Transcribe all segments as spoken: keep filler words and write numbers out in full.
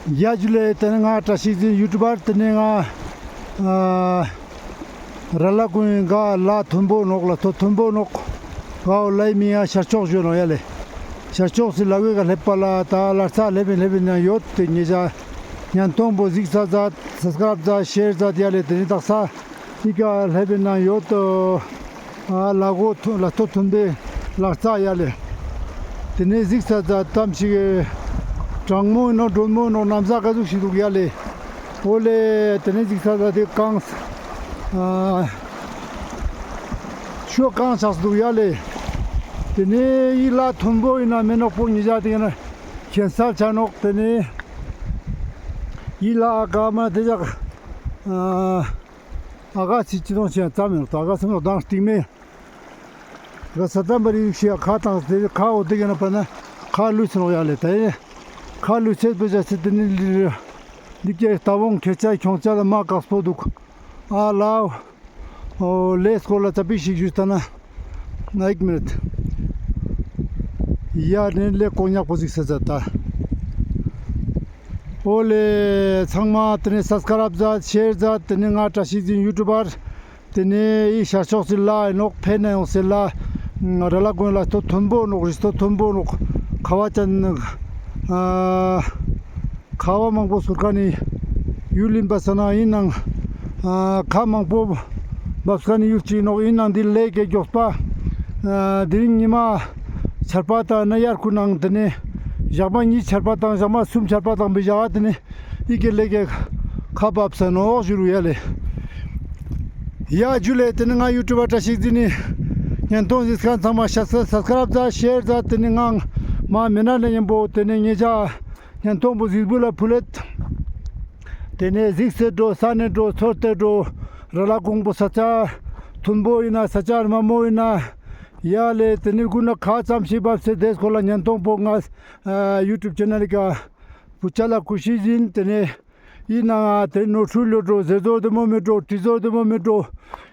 ཡ་ཇུ་ལེ། ཏེ་ནེ་ང་བཀྲ་ཤིས་འཛིན་ཡུ་ཊུབ་པར། ཏེ་ནེ་ང་ཨ་ར་ལ་ཀུང་ག་ལ་མཐོན་པོ་ནོག། ལ་མཐོ་མཐོན་པོ་ནོག། གའོ་ལའི་མི་ཡ་ཤར་ཕྱོགས་ཞུ་ནོག་ཡ་ལེ། ཤར་ཕྱོགས་སི་ལ་ཝེ་ག་སླེབས་པ་ལ་ད་ལར་ས་སླེབས་ཡིན་སླེབས་ཡིན་ན་ཡོད། ཏེ་ཉེ་ཞ་ཉན་ཐོང་པོ་གཟིགས་ས་ཛད། སབ་སི་ཀ་རབ་ཛད། ཤེར་ཛད་ཡ་ལེ། ཏེ་ནེ་དག་ས་འི་ཀ་སླེབས་ཡིན་ན་ཡོད། ཨ་ལ་གོ་ཐོ་ལ་ཐོ་ཐོན་པའི་ལར་ས་ཡ་ལེ། ཏེ་ནེ་གཟིགས་ས་ཛད། ཙམ་ཞིག་གྲང་མོ་ཡིན་ནོག། དྲོན་མོ་ཡིན་ནོག། ནམ་ཟ་ག་ཟུག་ཞིག་འདུག་ཡ་ལེ། འོ་ལེ། ཏེ་ནེ་གཟིགས་ས་ཛད། ཏེ་གངས་ཨ་ཤོ་གངས་ཆགས་འདུག་ཡ་ལེ། ཏེ་ནེ་འི་ལ་མཐོན་པོ་ཡིན་ན་མེ་ནོག་པོ་ཉེ་ཞ་ཏེ་ཡིན་ན་ཁྱད་མཚར་ཆ་ནོག། ཏེ་ནེ་འི་ལ་ཨ་ག་མ་ཏེ་ཞག་ཨ་ཨ་ག་ཚི་ཅི་ནོག་ཅི་ཡང་ཙམ་ཡོད་ནོག། ད་ཨ་ག་སེམས་ནོག་དང་སྟིང་མེ་ག་ས་ཙམ་པ་རི་ཤི་ཡ་ཁ་དང་ཏེ་ཁ་འོ་ཏེ་ག་ན་པ་ན་ཁ་ལུས་ཚེ་ནོག་ཡ་ལེ། ཏེ་ཁ་ལུས་ཚེ་པེ་ཞག་ཚེ་ཏེ་ནེ་ལི་ལི་ཀེ་ལྟ་བོང་ཁེ་ཆ་ཁྱོང་ཆ་ལ་མ་ཀག་སྤོ་འདུག། ཨ་ལའོ། འོ་ལེ་སྐོར་ལ་ཙ་པིག་ཞིག་ཞུས་ཏ་ན། ཨེག་མི་ནཊ། ཡ་ནེ་ལེ་ཀོ་ཉག་པོ་གཟིགས་ས་ཛད་ད། འོ་ལེ་ཚང་མ་ཏེ་ནེ་སབ་སི་ཀ་རབ་ཛད། ཤེར་ཛད། ཏེ་ནེ་ང་བཀྲ་ཤིས་འཛིན་ཡུ་ཊུབ་པར། ཏེ་ནེ་འི་ཤར་ཕྱོགས་སི་ལ་ཡིན་ནོག། ཕེ་ན་ཡོང་སེ་ལ་ར་ལ་ཀུང་ལ་ཐོ་མཐོན་པོ་ནོག། རི་སོ་མཐོན་པོ་ནོག། ཁ་བ་ཅན་ཨ་ཁ་བ་མང་པོ་ཟུར་ཁ་ནེ་ཡུལ་ཡིན་པ་ས་ན་ཡིན་ནང་ཨ་ཁ་མང་པོ་བབས་ཁ་ནེ་ཡུལ་ཅིག་ནོག། ཡིན་ནང་འི་ལེ་ཀེ་མགྱོགས་པ་ཨ་དེ་རིང་ཉི་མ་ཆར་པ་དང་ན་ཡར་ཁུ་ནང་ཏེ་ནེ་ཞག་མ་གཉིས་ཆར་པ་དང་ཞག་མ་གསུམ་ཆར་པ་དང་བི་ཞག་ཏེ་ནེ་འི་ཀེ་ལེ་ཀེ་ཁ་བབས་ས་ནོག་ཞུ་རུ་ཡ་ལེ། ཡ་ཇུ་ལེ། ཏེ་ནེ་ང་ཡུ་ཊུབ་པར་བཀྲ་ཤིས་འཛིན་ནི་ཉན་ཐོང་གཟིགས་མཁན་ཚང་མ་ཤ་ས་སབ་སི་ཀ་རབ་ཛད། ཤེར་ཛད། ཏེ་ནེ་ངང་མ་མེ་ན་ལེ་ཉན་པོ་ཏེ་ནེ་ཉེ་ཞ་ཉན་ཐོང་པོ་གཟིགས་འབུལ་ལ་ཕུལ་ལེད། ཏེ་ནེ་གཟིགས་སེ་འགྲོ་ས་ནེ་འགྲོ་ཚོར་ཏེ་འགྲོ། ར་ལ་ཀུང་པོ་ས་ཆ་མཐོན་པོ་ཡིན་ན་ས་ཆ་དམའ་མོ་ཡིན་ན་ཡ་ལེ། ཏེ་ནེ་གུན་ན་ཁ་ཙམ་ཞིག་བབས་སེ་ཏེ་སྐོར་ལ་ཉན་ཐོང་པོ་ང་ཡུ་ཊུབ་ཆེ་ནལ་ཀ་བུ་ཆ་ལ་ཀུ་ཤི་ཡིན། ཏེ་ནེ་ཡིན་ནང་ཏེ་ནོར་འཁྲུལ་ཡོད་འགྲོ། ཟེར་ཟོར་དེ་མོ་མེད་འགྲོ། དྲི་ཟོར་དེ་མོ་མེད་འགྲོ།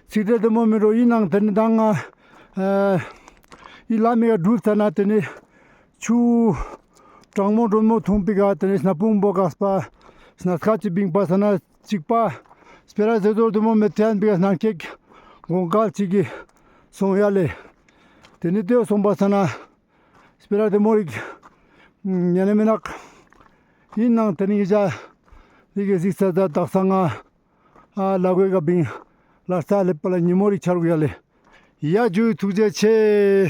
ཚིག་འབྲེལ་དེ་མོ་མེད་འགྲོ། ཡིན་ནང་ཏེ་ནེ་དང་ང་ཨ་འི་ལ་མི་ག་འགྲུལ་ཚ་ན་ཏེ་ནེ་ཆུ་གྲང་མོ་དྲོན་མོ་འཐུང་པི་ག་ཏེ་ནེ་སྣ་བུང་བོ་གགས་པ་སྣ་ཁ་ཅིག་བིང་པ་ས་ན་ཅིག་པ་སྤེ་ར་ཟེར་ཟོར་དེ་མོ་མེད་ཐན་པི་ག་སྣང་ཁེག་གོང་ཀལ་ཅིག་གི་སོང་ཡ་ལེ། ཏེ་ནེ་ཏེ་སོང་པ་ས་ན་སྤེ་ར་དེ་མོ་རིག་ཉན་ན་མི་ནག། ཡིན་ནང་ཏེ་ནེ་ཡི་ཅག་རིག་གི་གཟིགས་ས་ད་དག་ས་ང་ཨ་ལ་གོས་ག་བིང་ལར་ས་ལེབ་པ་ལ་ཉི་མོ་རིག་ཆ་རུག་ཡ་ལེ། ཡ་ཇུ་ཐུགས་རྗེ་ཆེ།